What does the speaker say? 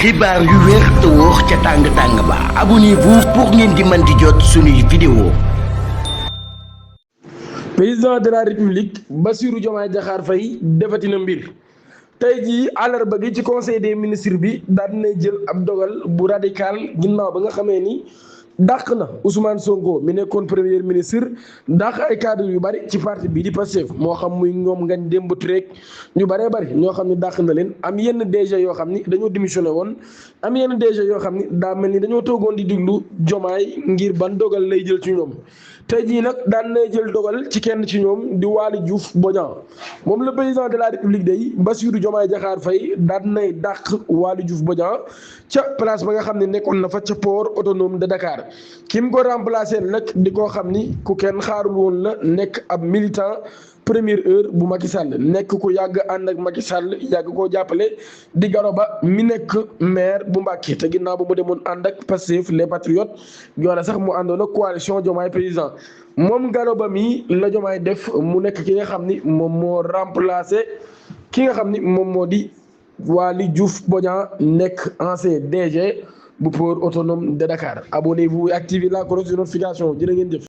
xibaar yu wér te wóor ca tàng ba abonnez-vous pour ngeen di mën di jot suñuy vidéo. président de la république Bassirou Diomaye Diakhar Faye defati na mbir tey jii àllarba gi ci conseil des ministres bi daal dinay jël ab dogal bu radical ginnaaw ba nga xamee ni dàq na Ousmane Sonko mi nekkoon premier ministre dàq ay cadre yu bari ci parti bii di Pastef moo xam muy ñoom Ngagne Demba Touré ñu bëree bëri ñoo xam ne dàq na leen am yenn DG yoo xam ni dañoo démissionné woon am yenn DG yoo xam ni daa mel ni dañoo toogoon di diglu Diomaye ngir ban dogal lay jël ci ñoom tey jii nag daan nay jël dogal ci kenn ci ñoom di Waly Diouf Bodian moom le président de la république day Bassirou Diomaye Diakhar Faye daan nay dàq Waly Diouf Bodian ca place ba nga xam ne nekkoon na fa ca port autonome de Dakar ki mu ko remplacé nag di koo xam ni ku kenn xaarul woon la nekk ab militant première heure bu Macky Sall nekk ku yàgg ànd ak Macky Sall yàgg koo jàppale di Garo Ba mi nekk maire bu Mbacké te ginnaaw ba mu demoon ànd ak Pastef les patriotes yoona sax mu àndoon ak coalition Diomaye président moom Garo Ba mi la Diomaye def mu nekk ki nga xam ni moom moo remplacé ki nga xam ni moom moo di Waly Diouf Bodian nekk ancien DG bu port autonome de Dakar abonnez-vous et activez la cloche de notification jërë ngeen jëf.